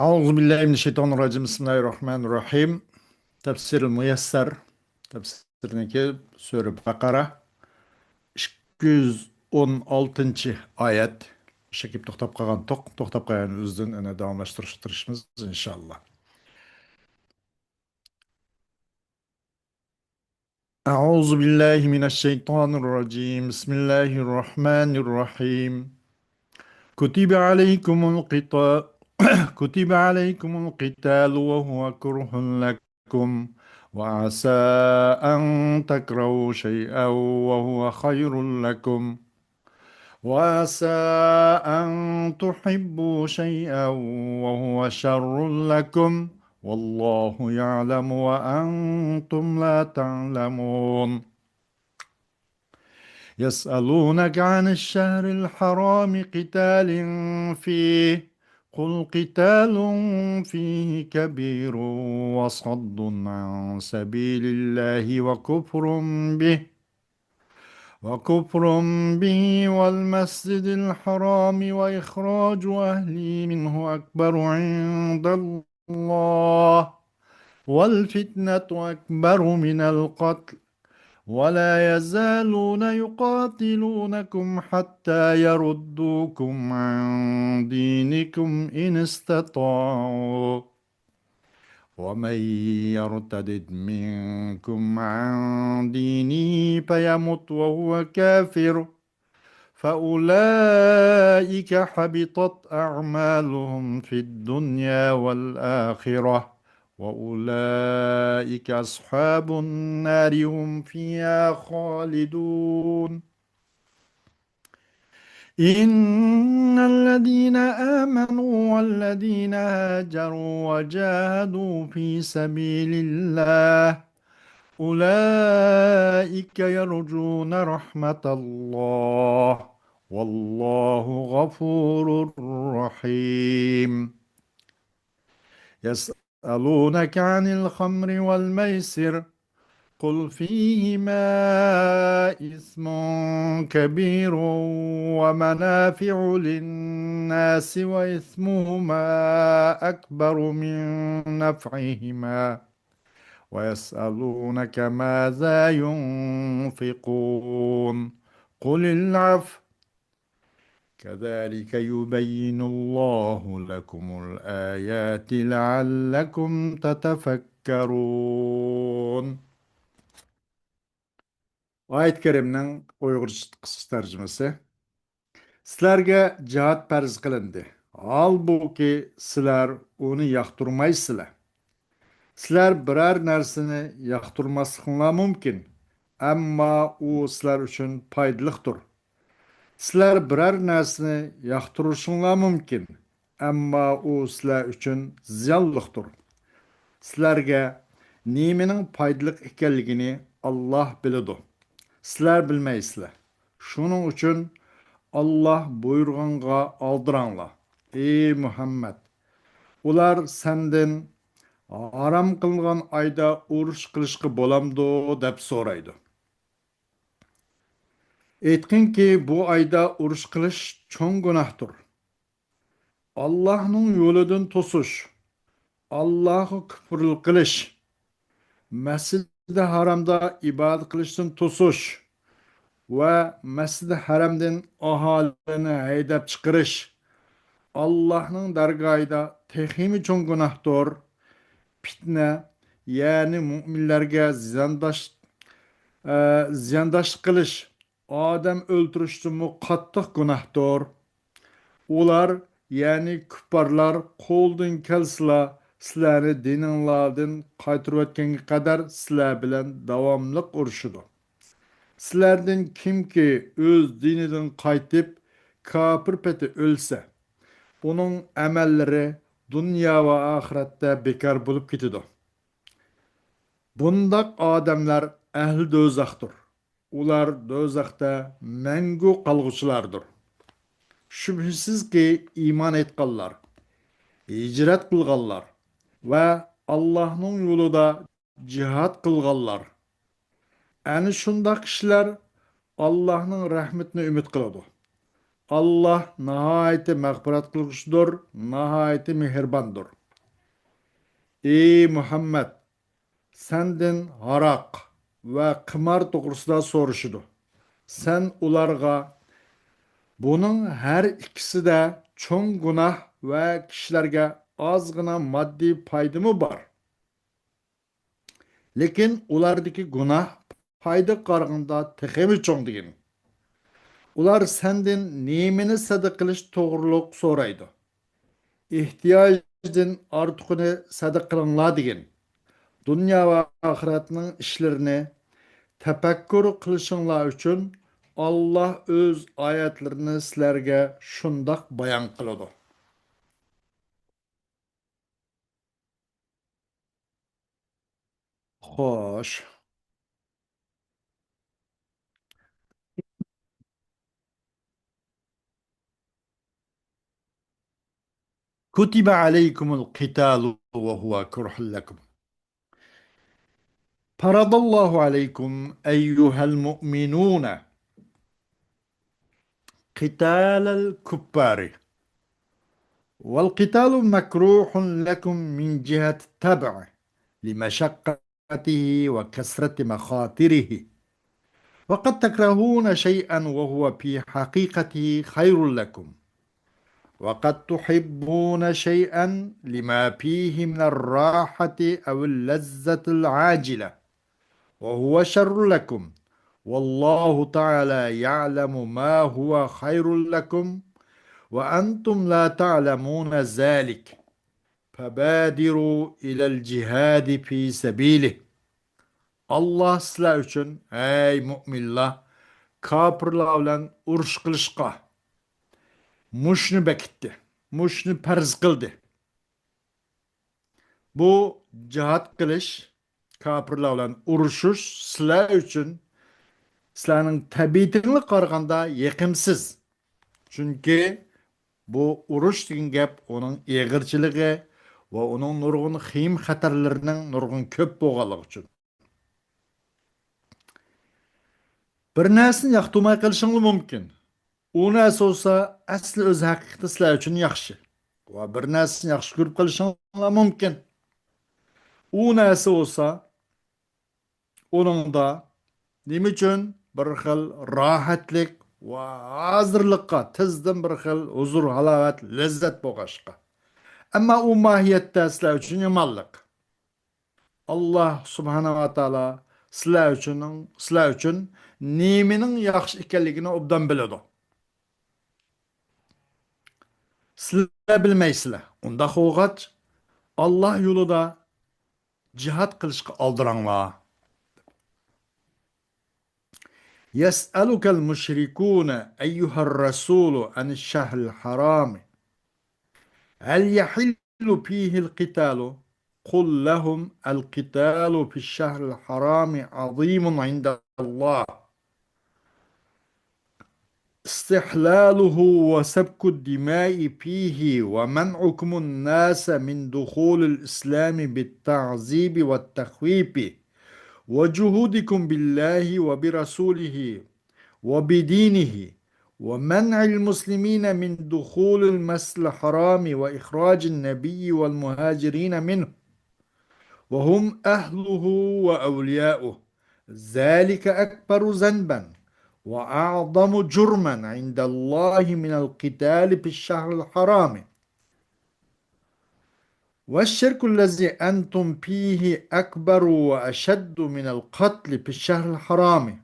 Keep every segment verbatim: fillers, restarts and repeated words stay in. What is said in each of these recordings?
أعوذ بالله من الشيطان الرجيم. بسم الله الرحمن الرحيم. تەپسىرىل مۇيەسسەر. تەپسىرنىڭكى سۈرە بەقەرە. ئىككى يۈز ئون ئالتىنچى ئايەت. شەكىپ توختاپ قالغان توق، توختاپ قالغان ئۆزىدىن ئەنە داۋاملاشتۇرۇشقا تىرىشىمىز، ئىنشاللا. أعوذ بالله من الشيطان الرجيم. بسم الله الرحمن الرحيم. كتب عليكم القتال، كتب عليكم القتال وهو كره لكم، وعسى أن تكرهوا شيئا وهو خير لكم، وعسى أن تحبوا شيئا وهو شر لكم، والله يعلم وأنتم لا تعلمون. يسألونك عن الشهر الحرام قتال فيه، قل قتال فيه كبير وصد عن سبيل الله وكفر به، وكفر به والمسجد الحرام وإخراج أهله منه أكبر عند الله، والفتنة أكبر من القتل، ولا يزالون يقاتلونكم حتى يردوكم عن دينكم إن استطاعوا، ومن يرتدد منكم عن دينه فيمت وهو كافر فأولئك حبطت أعمالهم في الدنيا والآخرة وأولئك أصحاب النار هم فيها خالدون. إن الذين آمنوا والذين هاجروا وجاهدوا في سبيل الله أولئك يرجون رحمة الله والله غفور رحيم. يسألونك عن الخمر والميسر قل فيهما إثم كبير ومنافع للناس وإثمهما أكبر من نفعهما ويسألونك ماذا ينفقون قل العفو كذلك يبين الله لكم الآيات لعلكم تتفكرون. ئايەت كەرىمنىڭ ئۇيغۇرچە قىسقىچە تەرجىمىسى. سىلەرگە جىھاد پەرز قىلىندى. ھالبۇكى، سىلەر ئۇنى ياقتۇرمايسىلەر. سىلەر بىرەر نەرسىنى ياقتۇرماسلىقىڭلار مۇمكىن، ئەمما ئۇ سىلەر ئۈچۈن پايدىلىقتۇر. سىلەر بىرەر نەرسىنى ياقتۇرۇشۇڭلار مۇمكىن، ئەمما ئۇ سىلەر ئۈچۈن زىيانلىقتۇر. سىلەرگە نېمىنىڭ پايدىلىق ئىكەنلىكىنى ئاللاھ بىلىدۇ. سىلەر بىلمەيسىلەر. شۇنىڭ ئۈچۈن ئاللاھ بۇيرۇغانغا ئالدىراڭلار. ئى مۇھەممەد! ئۇلار سەندىن، ھارام قىلىنغان ئايدا ئۇرۇش قىلىشقا بولامدۇ؟ دەپ سورايدۇ. ئېيتقىنكى، بۇ ئايدا ئۇرۇش قىلىش چوڭ گۇناھتۇر. ئاللاھنىڭ يولىدىن توسۇش، ئاللاھقا كۇپۇرلۇق قىلىش، مەسجىدى ھارامدا ئىبادەت قىلىشتىن توسۇش ۋە مەسجىدى ھەرەمدىن ئاھالىنى ھەيدەپ چىقىرىش ئاللاھنىڭ دەرگاھىدا تېخىمۇ چوڭ گۇناھتۇر. پىتنە، يەنى مۇئمىنلەرگە زىيانداش، ئە، زىيانداشلىق قىلىش ئادەم ئۆلتۈرۈشتىنمۇ قاتتىق گۇناھتۇر. ئۇلار، يەنى كۇپپارلار قولىدىن كەلسىلا سىلەرنى دىنىڭلاردىن قايتۇرۇۋەتكەنگە قەدەر سىلەر بىلەن داۋاملىق ئۇرۇشىدۇ. سىلەردىن كىمكى ئۆز دىنىدىن قايتىپ، كاپىر پېتى ئۆلسە، ئۇنىڭ ئەمەللىرى دۇنيا ۋە ئاخىرەتتە بىكار بولۇپ كېتىدۇ. بۇنداق ئادەملەر ئەھلى دوزاختۇر. ئۇلار دوزاختا مەڭگۈ قالغۇچىلاردۇر. شۈبھىسىزكى، ئىمان ئېيتقانلار، ھىجرەت قىلغانلار ۋە ئاللاھنىڭ يولىدا جىھاد قىلغانلار، ئەنە شۇنداق كىشىلەر ئاللاھنىڭ رەھمىتىنى ئۈمىد قىلىدۇ. ئاللاھ ناھايىتى مەغپىرەت قىلغۇچىدۇر، ناھايىتى مېھرىباندۇر. ئى مۇھەممەد، سەندىن ھاراق ۋە قىمار توغرىسىدا سورىشىدۇ. سەن ئۇلارغا، بۇنىڭ ھەر ئىككىسىدە چوڭ گۇناھ ۋە كىشىلەرگە ئازغىنا ماددىي پايدىمۇ بار. لېكىن ئۇلاردىكى گۇناھ پايدىغا قارىغاندا تېخىمۇ چوڭ دېگىن. ئۇلار سەندىن نېمىنى سەدىقە قىلىش توغرۇلۇق سورايدۇ. ئېھتىياجدىن ئارتۇقىنى سەدىقە قىلىڭلار دېگىن. دۇنيا ۋە ئاخىرەتنىڭ ئىشلىرىنى تەپەككۇر قىلىشىڭلار ئۈچۈن ئاللاھ ئۆز ئايەتلىرىنى سىلەرگە شۇنداق بايان قىلىدۇ. خوش. كتب عليكم القتال وهو كره لكم. فرض الله عليكم أيها المؤمنون قتال الكفار، والقتال مكروه لكم من جهة الطبع لمشقته وكثرة مخاطره، وقد تكرهون شيئا وهو في حقيقته خير لكم، وقد تحبون شيئا لما فيه من الراحة أو اللذة العاجلة، وهو شر لكم، والله تعالى يعلم ما هو خير لكم، وأنتم لا تعلمون ذلك، فبادروا إلى الجهاد في سبيله. ئاللاھ سىلەر ئۈچۈن، ئەي مۇئمىنلار، كاپىرلار بىلەن ئۇرۇش قىلىشقا مۇشۇنى بېكىتتى، مۇشۇنى پەرز قىلدى. بۇ جىھاد قىلىش، كاپىرلار بىلەن ئۇرۇشۇش سىلەر ئۈچۈن، سىلەرنىڭ تەبىئىتىڭلارغا قارىغاندا يېقىمسىز. چۈنكى بۇ ئۇرۇش دېگەن گەپ ئۇنىڭ ئېغىرچىلىقى ۋە ئۇنىڭ نۇرغۇن خېيىم خەتەرلىرىنىڭ نۇرغۇن كۆپ بولغانلىقى ئۈچۈن. بىر نەرسىنى ياقتۇرماي قېلىشىڭلار مۇمكىن. ئۇ نەرسە بولسا ئەسلى ئۆز ھەقىقىتى سىلەر ئۈچۈن ياخشى. ۋە بىر نەرسىنى ياخشى كۆرۈپ قېلىشىڭلار مۇمكىن. ئۇ نەرسە بولسا ئۇنىڭدا نېمە ئۈچۈن بىر خىل راھەتلىك ۋە ھازىرلىققا تېزدىن بىر خىل ھۇزۇر، ھالاۋەت، لەززەت بولغاچقا. ئەمما ئۇ ماھىيەتتە سىلەر ئۈچۈن يامانلىق. ئاللاھ سۇبھانەھۇ ۋە تائالا سىلەر ئۈچۈن، سىلەر ئۈچۈن نېمىنىڭ ياخشى ئىكەنلىكىنى ئوبدان بىلىدۇ. سىلەر بىلمەيسىلەر. ئۇنداق بولغاچ، ئاللاھ يولىدا جىھاد قىلىشقا ئالدىراڭلار. يسألك المشركون أيها الرسول عن الشهر الحرام، هل يحل فيه القتال؟ قل لهم: القتال في الشهر الحرام عظيم عند الله، استحلاله وسفك الدماء فيه ومنعكم الناس من دخول الإسلام بالتعذيب والتخويف وجحودكم بالله وبرسوله وبدينه ومنع المسلمين من دخول المسجد الحرام وإخراج النبي والمهاجرين منه وهم أهله وأولياؤه، ذلك أكبر ذنبا وأعظم جرما عند الله من القتال في الشهر الحرام، والشرك الذي أنتم فيه أكبر وأشد من القتل في الشهر الحرام،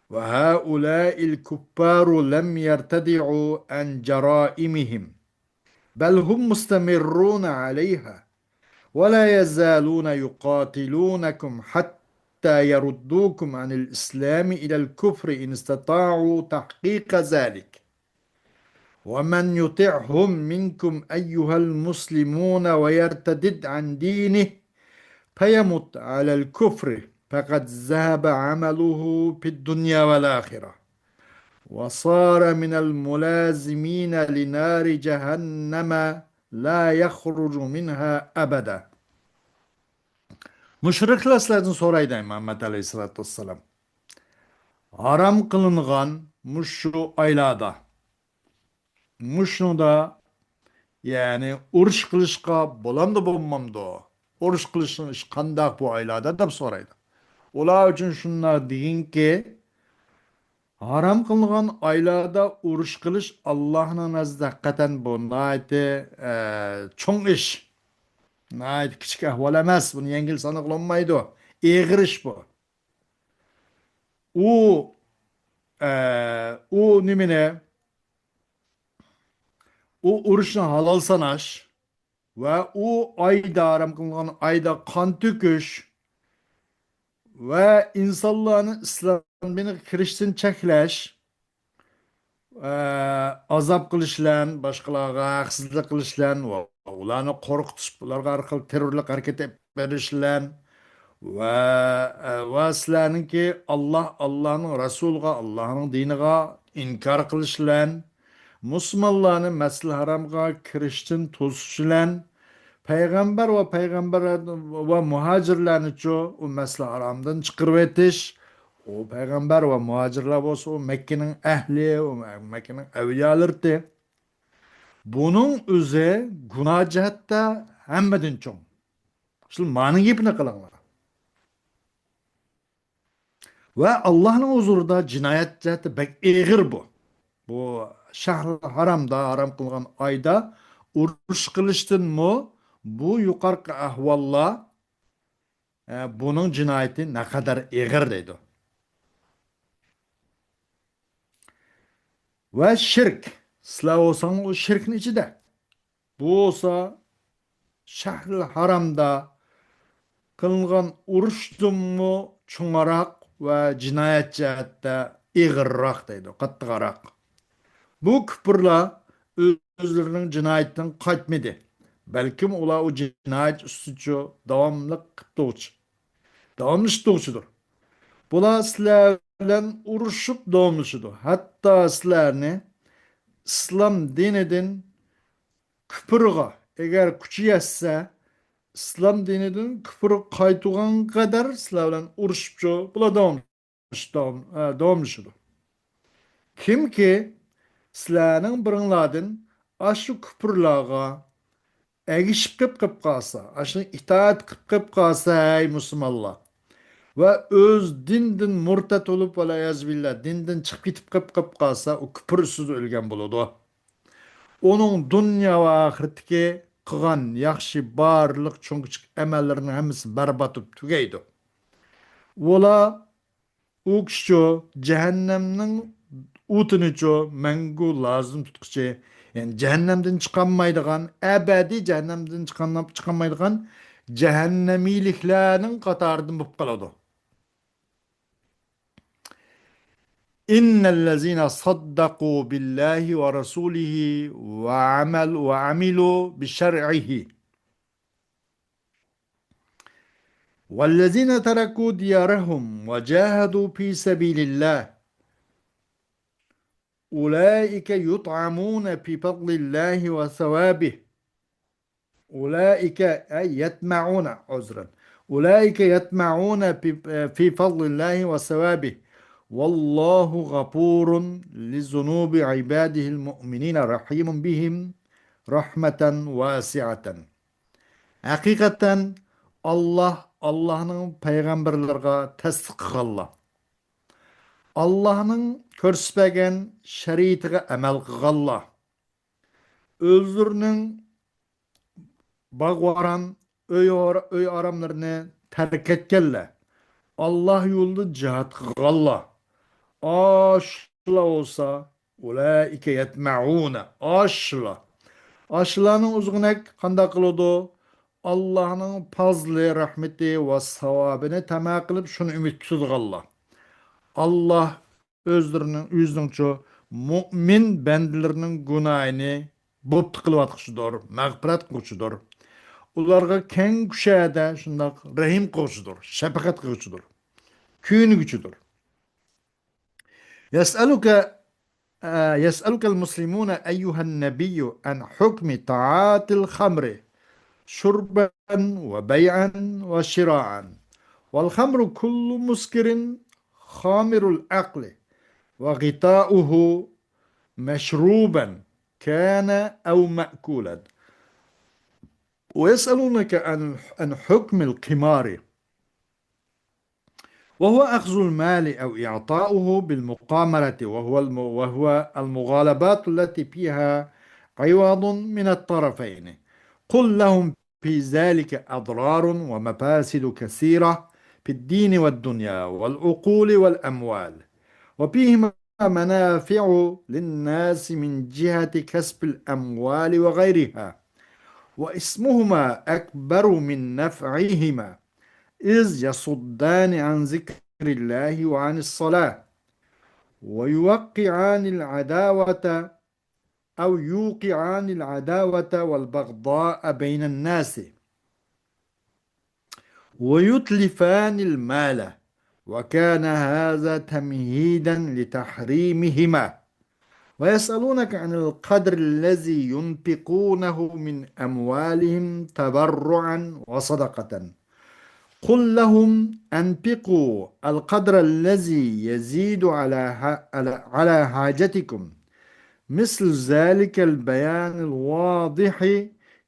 وهؤلاء الكفار لم يرتدعوا عن جرائمهم، بل هم مستمرون عليها، ولا يزالون يقاتلونكم حتى يردوكم عن الإسلام إلى الكفر إن استطاعوا تحقيق ذلك، ومن يطعهم منكم أيها المسلمون ويرتدد عن دينه فيمت على الكفر فقد ذهب عمله في الدنيا والآخرة، وصار من الملازمين لنار جهنم لا يخرج منها أبدا. مۇشرىكلار سىلەردىن سورايدۇ، ئەي مۇھەممەد ئەلەيھىسسالاتۇ ۋەسسالام. ھارام قىلىنغان مۇشۇ ئايلاردا، مۇشۇنىڭدا، يەنى ئۇرۇش قىلىشقا بولامدۇ، بولمامدۇ؟ ئۇرۇش قىلىشنىڭ ئىشى قانداق بۇ ئايلاردا دەپ سورايدۇ. ئۇلار ئۈچۈن شۇنداق دېگىنكى، ھارام قىلىنغان ئايلاردا ئۇرۇش قىلىش ئاللاھنىڭ نەزىرىدە ھەقىقەتەن بۇ ناھايىتى، ئە، چوڭ ئىش. ناھايىتى كىچىك ئەھۋال ئەمەس. بۇنى يەڭگىل سانىغىلى بولمايدۇ. ئېغىر ئىش بۇ. ئۇ، ئە، ئۇ نېمىنى؟ ئۇ ئۇرۇشنى ھالال ساناش ۋە ئۇ ئايدا، ھارام قىلىنغان ئايدا قان تۆكۈش ۋە ئىنسانلارنى ئىسلام دىنىغا كىرىشتىن چەكلەش، ئە، ئازاب قىلىش بىلەن، باشقىلارغا ھەقسىزلىك قىلىش بىلەن ۋە ئۇلارنى قورقۇتۇش، ئۇلارغا ھەر خىل تېررورلۇق ھەرىكىتى بېرىش بىلەن ۋە، ۋە سىلەرنىڭكى ئاللاھ، ئاللاھنىڭ رەسۇلىغا، ئاللاھنىڭ دىنىغا ئىنكار قىلىش بىلەن، مۇسۇلمانلارنى مەسجىدىل ھارامغا كىرىشتىن توسۇش بىلەن، پەيغەمبەر ۋە پەيغەمبەر ۋە مۇھاجىرلارنىچۇ ئۇ مەسجىدىل ھارامدىن چىقىرىۋېتىش، ئۇ پەيغەمبەر ۋە مۇھاجىرلار بولسا ئۇ مەككىنىڭ ئەھلى، ئۇ مەككىنىڭ ئەۋلىيالىرى. بۇنىڭ ئۆزى گۇناھ جەھەتتە ھەممىدىن چوڭ. شۇ مانىڭ گېپىنى قىلىڭلار. ۋە ئاللاھنىڭ ھۇزۇرىدا جىنايەت جەھەتتە بەك ئېغىر بۇ. بۇ شەھرى ھارامدا، ھارام قىلغان ئايدا ئۇرۇش قىلىشتىنمۇ بۇ يۇقىرىقى ئەھۋاللار، ئە، بۇنىڭ جىنايىتى نەقەدەر ئېغىر دەيدۇ. ۋە شىرك، سىلەر بولساڭلار ئۇ شىركنىڭ ئىچىدە. بۇ بولسا شەھرىل ھارامدا قىلىنغان ئۇرۇشتىنمۇ چوڭراق ۋە جىنايەت جەھەتتە ئېغىرراق دەيدۇ، قاتتىقراق. بۇ كۇپۇرلار ئۆزلىرىنىڭ جىنايىتىدىن قايتمىدى، بەلكىم ئۇلار ئۇ جىنايەت ئۈستىچۇ داۋاملىق قىپتۇغۇچى، داۋاملىشىپ تۇغۇچىدۇر. بۇلار سىلەر بىلەن ئۇرۇشۇپ داۋاملىشىدۇ. ھەتتا سىلەرنى ئىسلام دىنىدىن كۇپۇرغا ئەگەر كۈچى يەتسە، ئىسلام دىنىدىن كۇپۇرغا قايتىدىغان قەدەر سىلەر بىلەن ئۇرۇشۇپچۇ، بۇلار داۋاملىشىدۇ. كىمكى سىلەرنىڭ بىرىڭلاردىن ئاشۇ كۇپۇرلارغا ئەگىشىپ قېلىپ قېلىپ قالسا، ئاشۇنى ئىتائەت قىلىپ قېلىپ قالسا، ھەي مۇسۇلمانلار، ۋە ئۆز دىنىدىن مۇرتەت بولۇپ، ۋەلىيەزۇبىللا، دىنىدىن چىقىپ كېتىپ قېلىپ قېلىپ قالسا، ئۇ كۇپۇر ئۈستىدە ئۆلگەن بولىدۇ. ئۇنىڭ دۇنيا ۋە ئاخىرەتتىكى قىلغان ياخشى بارلىق چوڭ كىچىك ئەمەللىرىنىڭ ھەممىسى بەربات بولۇپ تۈگەيدۇ. ئۇلار ئۇ كىشىچۇ، جەھەننەمنىڭ ئوتىنىچۇ مەڭگۈ لازىم تۇتقۇچى، يەنى جەھەننەمدىن چىقالمايدىغان، ئەبەدىي جەھەننەمدىن چىقالماي-، چىقالمايدىغان جەھەننەمىيلىكلەرنىڭ قاتارىدىن بولۇپ قالىدۇ. إن الذين صدقوا بالله ورسوله وعمل-، وعملوا بشرعه والذين تركوا ديارهم وجاهدوا في سبيل الله أولئك يطعمون في فضل الله وثوابه أولئك، أي يطمعون، عذرا، أولئك يطمعون في، في فضل الله وثوابه والله غفور لذنوب عباده المؤمنين رحيم بهم رحمة واسعة. ھەقىقەتەن ئاللاھ، ئاللاھنىڭ پەيغەمبەرلىرىگە تەسلىق قىلغانلار، ئاللاھنىڭ كۆرسىتىپ بەرگەن شەرىئىتىگە ئەمەل قىلغانلار، ئۆزلىرىنىڭ باغ-ۋاران، ئۆي-، ئۆي-ئاراملىرىنى تەرك ئەتكەنلەر، ئاللاھ يولىدا جىھاد قىلغانلار، ئاشۇلار بولسا، أولئك يطمعون، ئاشۇلار. ئاشۇلارنىڭ ئۆزىگىنەك قانداق قىلىدۇ؟ ئاللاھنىڭ پازلى، رەھمىتى ۋە ساۋابىنى تەمە قىلىپ، شۇنى ئۈمىد تۇتىدىغانلار. ئاللاھ ئۆزلىرىنىڭ، ئۆزىنىڭچۇ مۇئمىن بەندىلىرىنىڭ گۇناھىنى بوپتا قىلىۋاتقۇچىدۇر، مەغپىرەت قىلغۇچىدۇر. ئۇلارغا كەڭ كۈشەدە شۇنداق رەھىم قىلغۇچىدۇر، شەپقەت قىلغۇچىدۇر، كۆيۈنگۈچىدۇر. يسألك، آه، يسألك المسلمون أيها النبي عن حكم تعاطي الخمر شربا وبيعا وشراء. والخمر كل مسكر خامر العقل وغطاؤه مشروبا كان أو مأكولا. ويسألونك عن عن حكم القمار، وهو أخذ المال أو إعطاؤه بالمقامرة، وهو الم-، وهو المغالبات التي فيها عوض من الطرفين. قل لهم في ذلك أضرار ومفاسد كثيرة في الدين والدنيا والعقول والأموال، وفيهما منافع للناس من جهة كسب الأموال وغيرها، وإثمهما أكبر من نفعهما، إذ يصدان عن ذكر الله وعن الصلاة، ويوقعان العداوة، أو يوقعان العداوة والبغضاء بين الناس، ويتلفان المال، وكان هذا تمهيدا لتحريمهما، ويسألونك عن القدر الذي ينفقونه من أموالهم تبرعا وصدقة، قل لهم أنفقوا القدر الذي يزيد على ح-، على، على حاجتكم، مثل ذلك البيان الواضح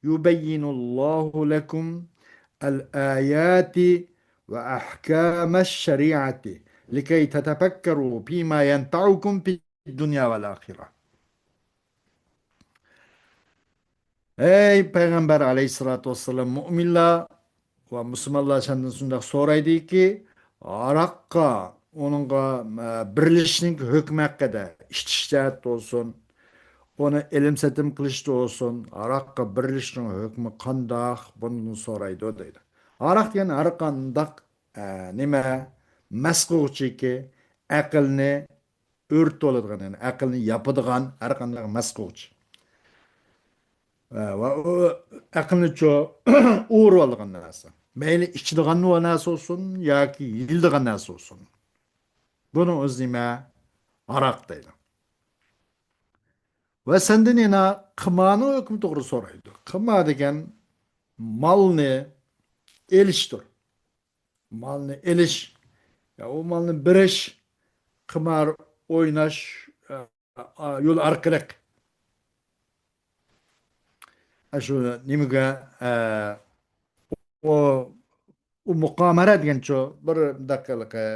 يبين الله لكم الآيات وأحكام الشريعة لكي تتفكروا فيما ينفعكم في الدنيا والآخرة. ئەي پەيغەمبەر ئەلەيھىسسالاتۇ ۋەسسالام، مۇئمىنلار ۋە مۇسۇلمانلار سەندىن شۇنداق سورايدۇكى، ھاراققا، ئۇنىڭغا، ئە، بېرىلىشنىڭ ھۆكمى ھەققىدە، ئىچىش جەھەتتە بولسۇن، ئۇنى ئېلىم-سېتىم قىلىشتا بولسۇن، ھاراققا بېرىلىشنىڭ ھۆكمى قانداق؟ بۇنى سورايدۇ دەيدۇ. ھاراق دېگەن ھەر قانداق، ئە، نېمە؟ مەست قىلغۇچىكى، ئەقىلنى ئۆرتىۋالىدىغان، يەنى ئەقىلنى ياپىدىغان ھەر قانداق مەست قىلغۇچ. ۋە ئۇ ئەقىلنىچۇ ئورىۋالىدىغان نەرسە. مەيلى ئىچىدىغان نەرسە بولسۇن ياكى يېيىلىدىغان نەرسە بولسۇن. بۇنىڭ ئۆزى نېمە؟ ھاراق دەيدۇ. ۋە سەندىن يەنە قىمارنىڭ ھۆكمى توغرا سورايدۇ. قىمار دېگەن مالنى ئېلىشتۇر. مالنى ئېلىش، يا ئۇ مالنى بېرىش، قىمار ئويناش، ئە، ئا، يول ئارقىلىق. ئە، شۇ نېمىگە، ئە، ئۇ، ئۇ مۇقامەرە دېگەنچۇ، بىر مۇنداق، ئە،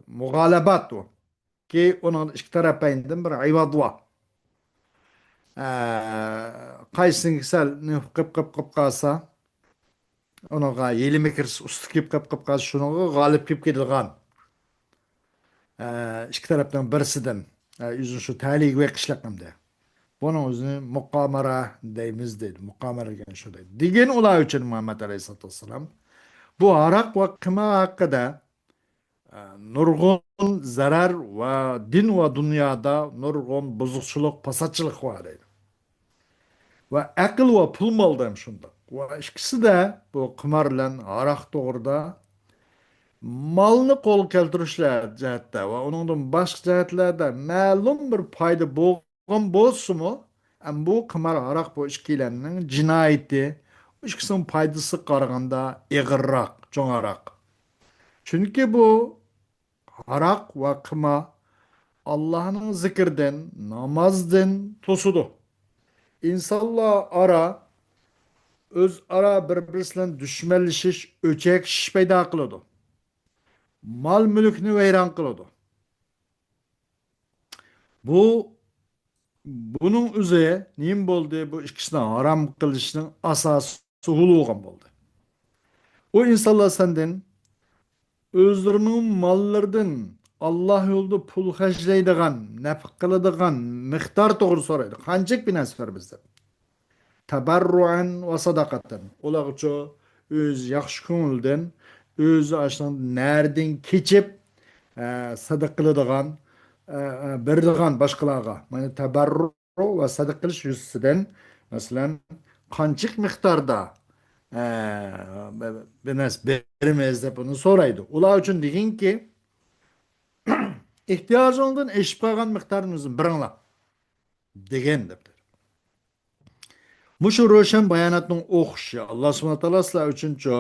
مۇغالىبات ئۇ. كى ئۇنىڭدا ئىككى تەرەپەيندىن بىر ئەيۋاد بار. ئە، قايسىنىڭكى سەل نېمە قىپ، قىپ، قىپ قالسا، ئۇنىڭغا ھىيلە-مىكىر ئۇستا كېلىپ، قىپ، قىپ قالسا، شۇنىڭغا غالىب كېلىپ كېتىدىغان، ئە، ئىككى تەرەپنىڭ بىرسىدىن، ئە، ئۆزىنى شۇ تەلىيىگە بېقىشلىق ئەمدى. بۇنىڭ ئۆزىنى مۇقامەرە دەيمىز دەيدۇ. مۇقامەرە دېگەن شۇ دەيدۇ. دېگەن ئۇلار ئۈچۈن مۇھەممەد ئەلەيھىسسالاتۇ ۋەسسالام. بۇ ھاراق ۋە قىمار ھەققىدە ئە، نۇرغۇن زەرەر ۋە دىن ۋە دۇنيادا نۇرغۇن بۇزۇقچىلىق، پاساتچىلىق بار دەيدۇ. ۋە ئەقىل ۋە پۇل مالدا ھەم شۇنداق. ۋە ئىككىسىدە بۇ قىمار بىلەن ھاراق توغرىدا مالنى قولغا كەلتۈرۈشلەر جەھەتتە ۋە ئۇنىڭدىن باشقا جەھەتلەردە مەلۇم بىر پايدا بولغان بولسىمۇ، ئەمما بۇ قىمار، ھاراق بۇ ئىككىلەننىڭ جىنايىتى، ئىككىسىنىڭ پايدىسىغا قارىغاندا ئېغىرراق، چوڭراق. چۈنكى بۇ ھاراق ۋە قىمار ئاللاھنىڭ زىكرىدىن، نامازدىن توسىدۇ. ئىنسانلار ئارا، ئۆزئارا بىر-بىرسى بىلەن دۈشمەنلىشىش، ئۆچەكلىشىش پەيدا قىلىدۇ. مال-مۈلۈكنى ۋەيران قىلىدۇ. بۇ، بۇنىڭ ئۆزى نېمە بولدى؟ بۇ ئىككىسىنى ھارام قىلىشنىڭ ئاساسى ھول بولغان بولدى. ئۇ ئىنسانلار سەندىن ئۆزلىرىنىڭ ماللىرىدىن ئاللا يولىدا پۇل خەجلەيدىغان، نەپقە قىلىدىغان مىقدار توغرا سورايدۇ. قانچىلىك بىر نەرسە بېرىمىز دەپ. تەبەررۇئەن ۋە سەدەقەتەن. ئۇلارغىچۇ ئۆزى ياخشى كۆڭۈلدىن، ئۆزى ئاشۇنىڭ نەرىدىن كېچىپ، ئە، سەدىقە قىلىدىغان، ئە، ئە، بېرىدىغان باشقىلارغا. مانا تەبەررۇ ۋە سەدىقە قىلىش يۈزىسىدىن، مەسىلەن، قانچىلىك مىقداردا، ئە، بىر نەرسە بېرىمىز دەپ ئۇنى سورايدۇ. ئۇلار ئۈچۈن دېگىنكى، ئېھتىياجىڭدىن ئېشىپ قالغان مىقدارنى ئۆزۈڭ بېرىڭلار دېگەن دەپتۇ. مۇشۇ روشەن باياناتنىڭ ئوخشىشى، ئاللا سۇبھانەھۇ ۋە تائالا سىلەر ئۈچۈنچۇ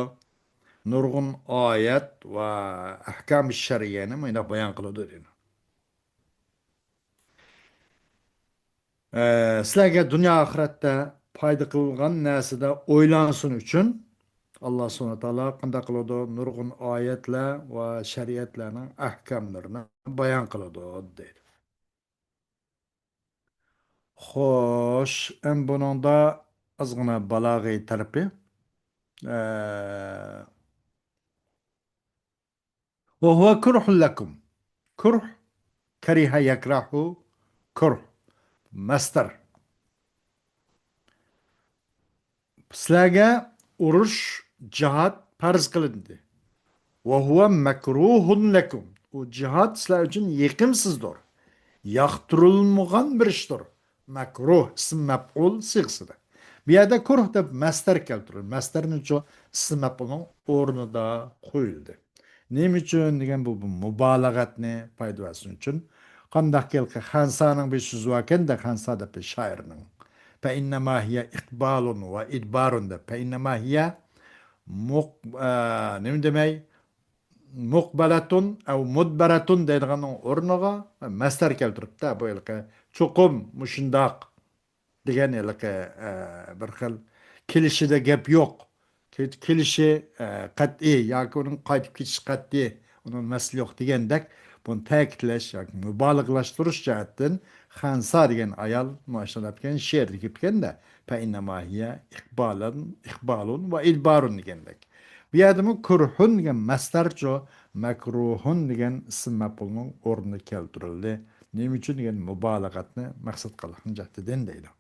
نۇرغۇن ئايەت ۋە ئەھكام شەرئىيەنى مۇنداق بايان قىلىدۇ دېدى. ئە، سىلەرگە دۇنيا ئاخىرەتتە پايدا قىلغان نەرسىدە ئويلانسۇن ئۈچۈن، ئاللا سۇبھانەھۇ ۋە تائالا قانداق قىلىدۇ؟ نۇرغۇن ئايەتلەر ۋە شەرىئەتلەرنىڭ ئەھكاملىرىنى بايان قىلىدۇ، دەيدۇ. خوش، ئەم بۇنىڭدا ئازغىنە بالاغىي تەرىپى. ئە، وهو كره لكم. كره، كره يكره، كره. مەستەر. سىلەرگە ئۇرۇش، جىھاد پەرز قىلىندى. وهو مكروه لكم. ئۇ جىھاد سىلەر ئۈچۈن يېقىمسىزدۇر. ياقتۇرۇلمىغان بىر ئىشتۇر. مەكروھ، ئىسىم مەپئۇل سىغىسىدا. بۇ يەردە كۇرھ دەپ مەستەر كەلتۈرۈلدى. مەستەرنىچۇ ئىسىم مەپئۇلنىڭ ئورنىدا قويۇلدى. نېمە ئۈچۈن دېگەن بۇ، بۇ مۇبالىغەتنى پايدا بەرسۇن ئۈچۈن. قانداق ھېلىقى خەنسانىڭ بىر سۆزى باركەن-دە، خەنسا دەپ بىر شائىرنىڭ. فإنما هي إقبال وإدبار دەپ. فإنما هي مۇق-، ئە، نېمە دېمەي؟ مۇقبەلەتۇن ئەۋ مۇدبەرەتۇن دەيدىغاننىڭ ئورنىغا مەستەر كەلتۈرۈپتۇ. بۇ ھېلىقى چوقۇم مۇشۇنداق دېگەن ھېلىقى، ئە، بىر خىل كېلىشىدە گەپ يوق. كېلىشى، ئە، قەتئىي ياكى ئۇنىڭ قايتىپ كېتىشى قەتئىي، ئۇنىڭ مەسىلە يوق دېگەندەك، بۇنى تەكىتلەش ياكى مۇبالىغىلاشتۇرۇش جەھەتتىن خەنسا دېگەن ئايال مۇشۇنداق دەپكەن، شېئىردا كېلىپكەن-دە، فإنما هي إقبال، إقبال وإدبار دېگەندەك. بۇ يەردىمۇ كۇرھۇن دېگەن مەستەرچۇ، مەكرۇھۇن دېگەن ئىسىم مەپئۇلنىڭ ئورنىدا كەلتۈرۈلدى. نېمە ئۈچۈن دېگەن مۇبالىغەتنى مەقسەت قىلغان جەھەتتىن دەيدۇ.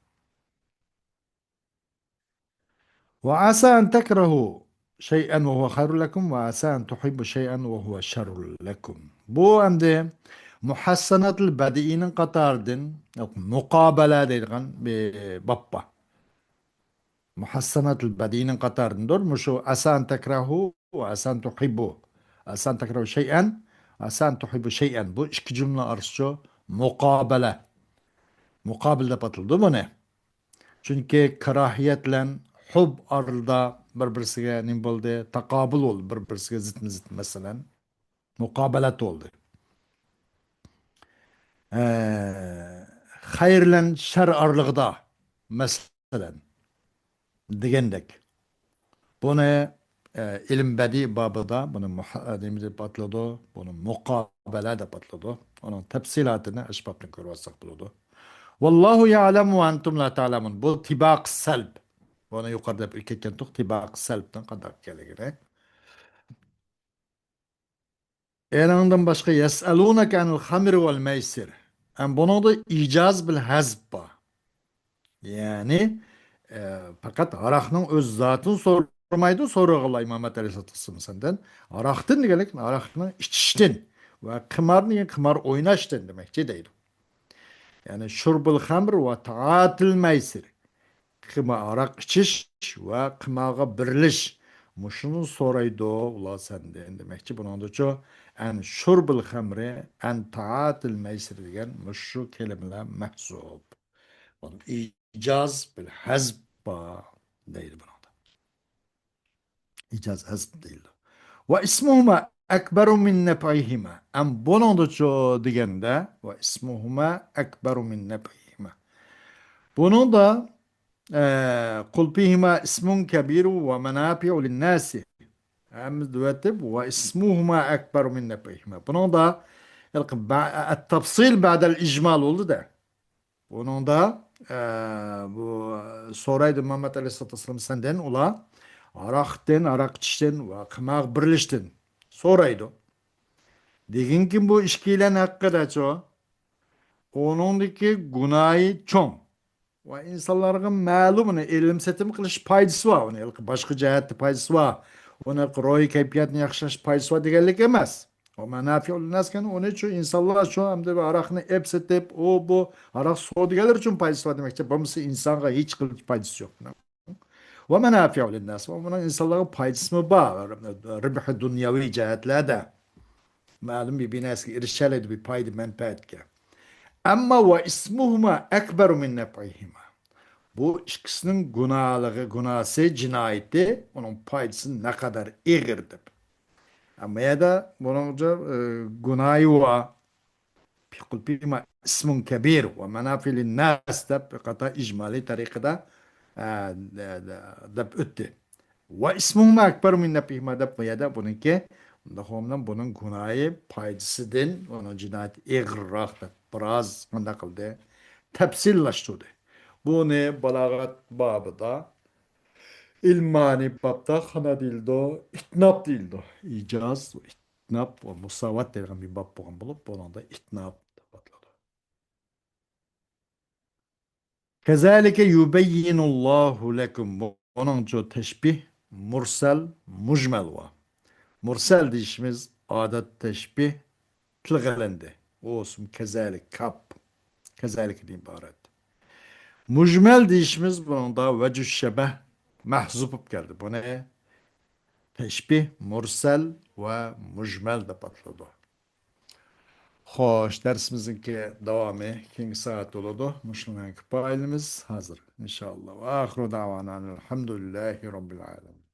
وعسى أن تكرهوا شيئا وهو خير لكم وعسى أن تحبوا شيئا وهو شر لكم. بۇ ئەمدى مۇھەسسەناتۇل بەدىئىنىڭ قاتارىدىن، ياق، مۇقابەلە دەيدىغان بىر باب بار. مۇھەسسەناتۇل بەدىئىنىڭ قاتارىدىندۇر. مۇشۇ ئەسەن تەكراھۇ ۋە ئەسەن تۇھىببۇ. ئەسەن تەكراھۇ شەيئەن، ئەسەن تۇھىببۇ شەيئەن. بۇ ئىككى جۈملە ئارىسىچۇ مۇقابەلە. مۇقابىل دەپ ئاتىلىدۇ بۇنى. چۈنكى كاراھىيەت بىلەن ھۇب ئارىلىدا بىر-بىرسىگە نېمە بولدى؟ تاقابىل بولدى، بىر-بىرسىگە زىتمۇ زىت، مەسىلەن. مۇقابىلەت بولدى. ئە، خەير بىلەن شەر ئارىلىقىدا، مەسىلەن، دېگەندەك. بۇنى، ئە، ئىلىم بەدىئ بابىدا بۇنى مۇھا-، نېمە دەپ ئاتىلىدۇ؟ بۇنى مۇقابىلە دەپ ئاتىلىدۇ. ئۇنىڭ تەپسىلاتىنى ئەشبابتىن كۆرۈۋالساق بولىدۇ. والله يعلم وأنتم لا تعلمون. بۇ تىباق سەلب. بۇنى يۇقىرىدا دەپ ئۆتۈپ كەتكەنتۇق، تىباق سەلبنىڭ قانداق ئىكەنلىكىنى. ئېنىڭدىن باشقا يەسئەلۇنەكە ئەنىل خەمرى ۋەل مەيسىر. ھەم بۇنىڭدا ئىجاز بىل ھەزپ بار. يەنى، ئە، پەقەت ھاراقنىڭ ئۆز زاتىنى سورىمايدۇ، سورىغانلار ئىمام ئەتە ئەلەيھىسسالاتۇ ۋەسسالام سەندىن. ھاراقتىن دېگەنلىك، ھاراقنىڭ ئىچىشتىن ۋە قىمار دېگەن قىمار ئويناشتىن دېمەكچى دەيدۇ. يەنى شۇربۇل خەمر ۋە تائاتىل مەيسىر. قىما-، ھاراق ئىچىش ۋە قىمارغا بېرىلىش. مۇشۇنى سورايدۇ ئۇلار سەندىن دېمەكچى. بۇنىڭدىچۇ ئەن شۇربىل خەمرى، ئەن تائاتىل مەيسىر دېگەن مۇشۇ كەلىمىلەر مەھزۇپ. بۇنىڭ ئىجاز بىل ھەزپ بار دەيدۇ بۇنىڭدا. ئىجاز ھەزپ دەيدۇ. ۋە ئىسمۇھۇما ئەكبەرۇ مىن نەپئىھىما. ئەم بۇنىڭدىچۇ دېگەندە، ۋە ئىسمۇھۇما ئەكبەرۇ مىن نەپئىھىما. بۇنىڭدا، ئە، قۇل فىھىما ئىسمۇن كەبىرۇ ۋە مەنافىئۇ لىنناسى. ھەم دېۋەتىپ، ۋە ئىسمۇھۇما ئەكبەرۇ مىن نەپئىھىما. بۇنىڭدا، ئەت-تەفسىل بەدەل ئىجمال بولدى دە. بۇنىڭدا، ئە، بۇ سورايدۇ مۇھەممەد ئەلەيھىسسالاتۇ ۋەسسالام سەندىن، ئۇلار ھاراقتىن، ھاراق ئىچىشتىن ۋە قىمارغا بېرىلىشتىن سورايدۇ. دېگىنكىن بۇ ئىككىيلەن ھەققىدەچۇ، ئۇنىڭدىكى گۇناھى چوڭ. ۋە ئىنسانلارغا مەلۇم ئۇنى ئېلىم سېتىم قىلىش پايدىسى بار. ئۇنى باشقا جەھەتتە پايدىسى بار. ئۇنى روھىي كەيپىياتنى ياخشىلاش پايدىسى بار دېگەنلىك ئەمەس. ۋە مەنافىئۇ لىنناس، ئۇنى شۇ ئىنسانلار شۇ ئەمدى ھاراقنى ئېپ سېتىپ، ئۇ بۇ ھاراق سودىگەرلىرى ئۈچۈن پايدىسى بار دېمەكچى، بولمىسا ئىنسانغا ھېچ قىلچە پايدىسى يوق. ۋە مەنافىئۇ لىنناس، ۋە بۇنىڭ ئىنسانلارغا پايدىسىمۇ بار، رىبھى دۇنيەۋى جەھەتلەردە. مەلۇم بىر، بىر نەرسىگە ئېرىشەلەيدۇ، بىر پايدا، مەنپەئەتكە. ئەمما ۋە ئىسمۇھۇما ئەكبەرۇ مىن نەپئىھىما. بۇ ئىككىسىنىڭ گۇناھلىقى، گۇناھسى، جىنايىتى، ئۇنىڭ پايدىسى نەقەدەر ئېغىر دەپ. ئەمما يەردە بۇنىڭ، ئە، گۇناھى ۋە قل فيهما اسم كبير ومنافع للناس دەپ بىر قاتار ئىجمالىي تەرىقىدە، ئە، دە-، دە-، دەپ ئۆتتى. ۋە ئىسمۇھۇما ئەكبەرۇ مىن نەپئىھىما دەپ بۇ يەردە بۇنىڭكى، بۇنداق بولغان بۇنىڭ گۇناھى پايدىسىدىن ئۇنىڭ جىنايىتى ئېغىرراق دەپ بىراز قانداق قىلدى؟ تەپسىللاشتۇردى. بۇنى بالاغەت بابىدا، ئىلمانىي بابتا خانا دېيىلىدۇ، ئىتناب دېيىلىدۇ. ئىجاز، ئىتناب ۋە مۇساۋات دەيدىغان بىر باب بولغان بولۇپ، بۇنىڭدا ئىتناب دەپ ئاتىلىدۇ. كەزالىكە يۇبەييىنۇللاھۇ لەكۇم. بۇنىڭچۇ تەشبىھ مۇرسەل، مۇجمەل بار. مۇرسەل دېيىشىمىز ئادەت تەشبىھ تىلغا ئېلىندى. ئۇ كەزالىك، كاپ، كەزالىكدىن ئىبارەت. مۇجمەل دېيىشىمىز بۇنىڭدا ۋەجۇ شەبەھ مەھزۇپ بولۇپ كەلدى. بۇنى تەشبىھ مۇرسەل ۋە مۇجمەل دەپ ئاتىلىدۇ. خوش، دەرسىمىزنىڭكى داۋامى كېيىنكى سائەتتە بولىدۇ. مۇشۇنىڭ بىلەن كۇپايىلىمىز ھازىر، ئىنشائاللا. ۋە ئاخىرۇ دەۋانا ئەلھەمدۇلىللاھى رەببىل ئالەمىن.